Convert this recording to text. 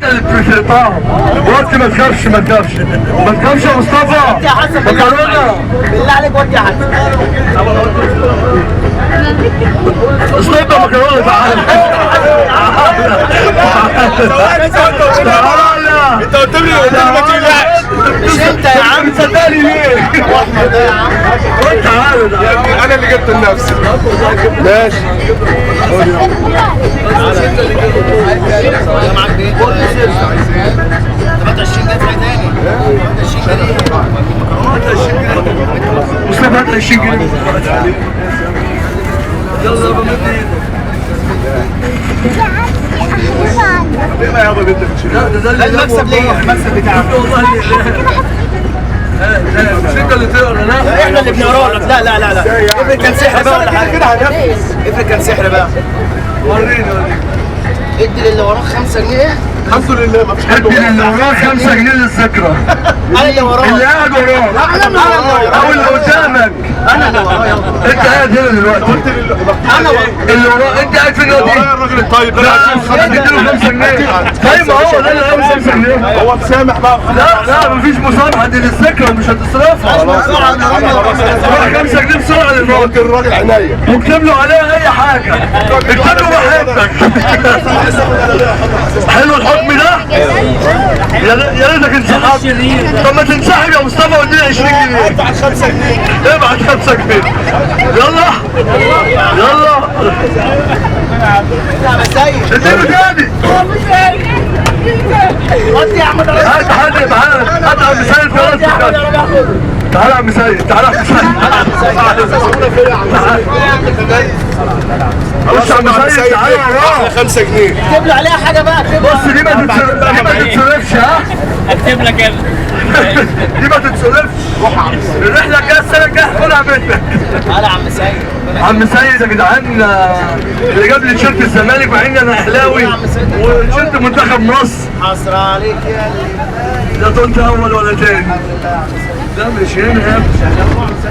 اللي بتقطعهم. وطي، ما تخافش ما تخافش ما تخافش يا مصطفى. مكرونه بالله عليك ودي يا حسن. مصطفى مكرونه، تعالى تعالى. انت قلت لي ما تقلقش. مش انت يا عم. صدقني ليه؟ تعالى يا انا اللي جبت لنفسي. ماشي. معاك ايه؟ 23 جنيه تاني. 23 جنيه. مصطفى هات 20 جنيه. يلا يا مد ايدك. ليه ما يابا انت بتشيل؟ لا ده ده المكسب ليا، المكسب بتاعك. والله لا مش انت اللي تقرا. لا احنا اللي بنقرا لك. لا لا لا لا، افرض كان سحر بقى ولا حاجة. كده هنفذ. افرض كان سحر بقى. وريني وريني. ادي للي وراك 5 جنيه. الحمد لله ما فيش حد. ادي للي وراك 5 جنيه للذكرى. انا اللي وراك. اللي قاعد وراك. انا اللي وراك. او اللي قدامك. انا اللي ورايا. انت قاعد هنا دلوقتي. قلت انا اللي وراك. انت قاعد فين دلوقتي؟ ورايا الراجل الطيب ده. لا اديله 5 جنيه. طيب ما هو ده اللي قال 5 جنيه. هو مسامح بقى. لا لا مفيش مسامحة، دي للذكرى مش هتصرفها. خلاص روح 5 جنيه بسرعة للراجل. قلت الراجل عينيا. واكتب له عليها اي حاجة. اكتب له راحتك. حلو الحكم ده؟ يا ريتك انسحبت. طب ما تنسحب يا مصطفى واديني 20 جنيه. ابعت 5 جنيه. ابعت 5 جنيه. يلا يلا. لا بس ايه. اديله تاني. ودي يا عم. هات هات تعالى هات عم سيد خلاص. تعالى يا عم سيد، تعالى يا عم سيد، تعالى بص يا عم سيد، تعالى احلى 5 جنيه. اكتب له عليها حاجة بقى. بص دي ما تتصرفش. ها اكتب لك انا. دي ما تتصرفش. الرحلة الجاية السنة الجاية خدها منك. تعالى يا عم سيد. عم سيد يا جدعان اللي جاب لي تيشيرت الزمالك مع ان انا اهلاوي وتيشيرت منتخب مصر. حسرة عليك يا اللي لا طنط اول ولا تاني. لا مش هنا.